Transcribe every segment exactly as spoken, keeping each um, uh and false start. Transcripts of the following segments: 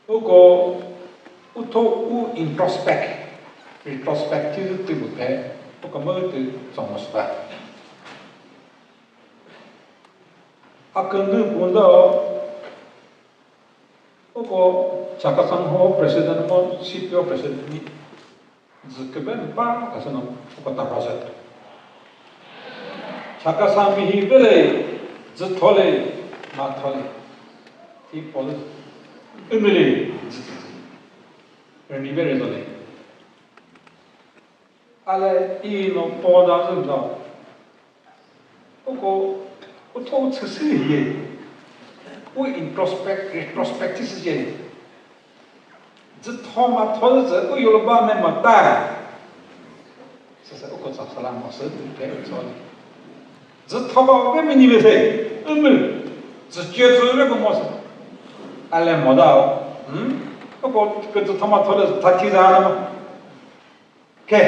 Uko utho u introspect, retrospect ti ti bu phe, uko mo ti tsong mo sba. Akünü bunda uko Chakhesang ho president mo C P O president ni zü kübe ba ka sü no uko ta process. Chakhesang mi hi vele zü thole ma thole. Ti poli ümili zü zü zü. Reni vele zole. Ale i no po da zü no. Uko utho u tsüsü ye. U introspect, retrospect tsüsü ye. Zü thoma thole zü u yolo ba me ma ta. Sasa uko sa sala mo sü pe so. Zü thoma ve mi ni ve se. Ümü. Zü che zü ve ko mo sü. Ale mo da. Hmm? Uko ke zü thoma thole zü ta thi za na ma. Ke,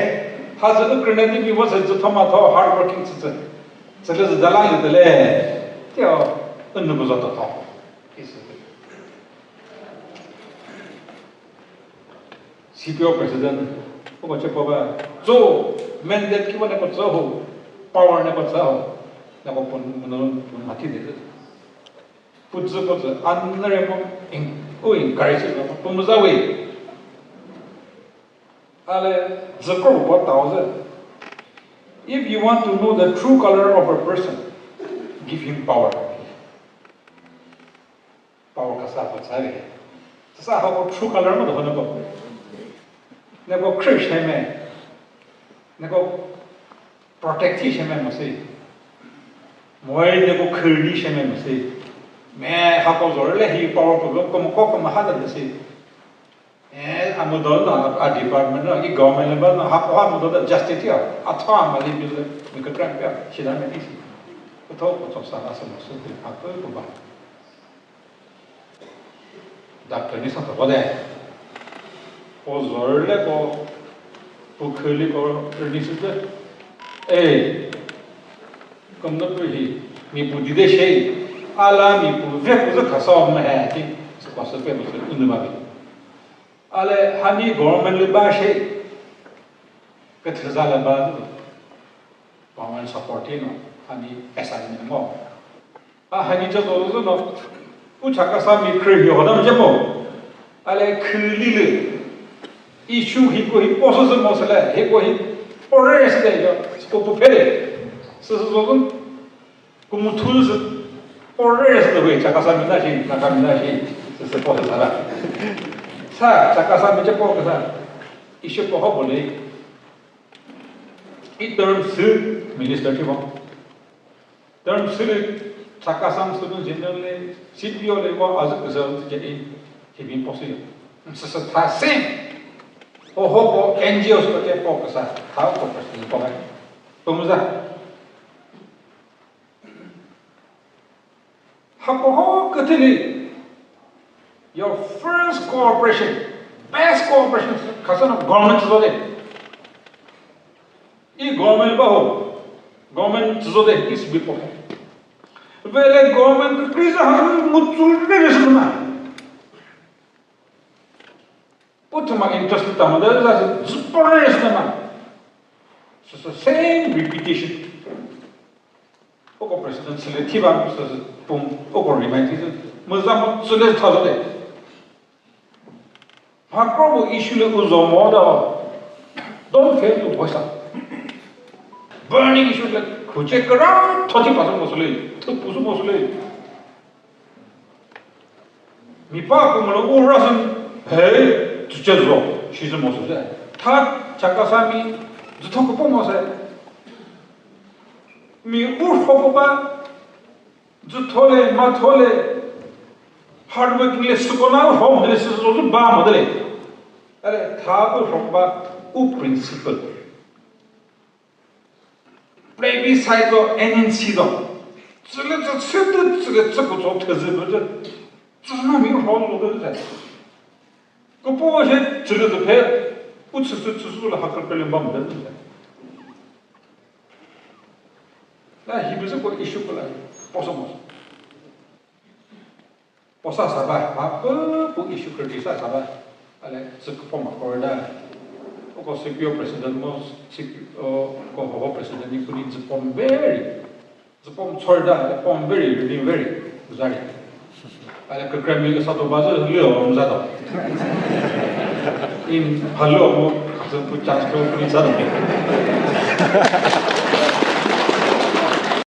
ha zü ukrüne di mi vo se zü thoma tho hard working tsü tsü. Tsü le zü dalang yü de le. Tio, ünü bu zo to tho. Isi. C P O president, uko che po ba. Zo, mandate ki vo ne ko zo ho. Power ne ko zo ho. Ne ko pun, pun, pun mati de. Pu zü po zü, anre mo, in, u encourage mo, pun mu za we. Ale, zü kro po ta o zü. If you want to know the true color of a person, give him power. Power ka sa ko tsare. Sa ha ko true color mo do na ko. Ne ko crush hai me. Ne ko protect shi me mo se. Moi ne ko khri shi me mo se. Me ha ko zor le hi power ko ko mo ko ko ma ha da se. Eh, a model na, a department na, i government level na, ha, ha model da justice ya, a tha ma li bi le, mi ka crime ya, shi da me ti si. Ko tho, ko tho sa na sa ma su ti, ha ko ko ba. Doctor ni sa to ko de. Ko zor le ko, pu khü li ko, ni su de. Eh, kom no pu hi, mi pu di de she, ala mi pu ve pu ze ka sa ma he ti, su ko se pe mo se, unu ma bi. Ale hani government lü ba she, küthüza lü ba, government support hino, hani assignment ngo. A hani cho zo zo no, u Chakhesang mi khri hi hodam je mo. Ale khri li lü, issue hi ko hi poso se mo se le, hi ko hi pore se le yo, ko pu phe le. Sü sü zo zo. Kumuthu sü pore sü we Chakhesang mi na shi, Naga mi na shi, sü sü pore sara. Sa, Chakhesang mi che po kasa, ishe po ho bole. I term sü minister chi mo. Term sü le Chakhesang student general le, C P O le mo azü kasa je i, hi bin po sü yo. Sü sü tha same. Ho ho po N G Os ko che po kasa, tha ko president po mai. Pumuza. Hapo ho küthili, your first cooperation, best cooperation, khasana government zo de. I government ba ho, government zo de, is before. Vele government kri za ha mu tsu de de sna. Uthuma interest ta ma de za zupare sna. So, so same repetition. Oko president sele thiba, so, so, pum, oko remind thi, so, müza mo tsüle thazo de. Makro mo issue le uzo mo da. Don't fail to voice out. Burning issue le kuche kara thoti pa mo sule, thu pusu mo sule. Mi pa ku mo u ra sun, hey, tu che zo, shi zü mo su zü. Tha Chakhesang mi zü tho ku po mo se. Mi u ho ko ba, zü tho le, ma tho le, hard working le, su ko na ho le, su zo ba mo de le. Ale, tha u ho ba, u principle. Plebiscite do, N N C do. Tsüle tsü tsü tu, tsüle tsü ku tso thezü bü tsü. Tsü na mi ro lo de tsü. Ku po she tsüle tsü phe, u tsü tsü tsü su la ha ka pele bam de tsü. Na hi bü ko issue ko la, po so mo. Posa saba, ma pu pu issue kürti sa saba. Ale, tsü küpom akor da. Oko C P O president mo, C P O, ko ho president ni kuni tsüpom very. Tsüpom chor da, pom very, really very. Zari. Ale, kükremi ke sato ba zü lio om za do. In phalo mo, tsü pu chance ko kuni za do.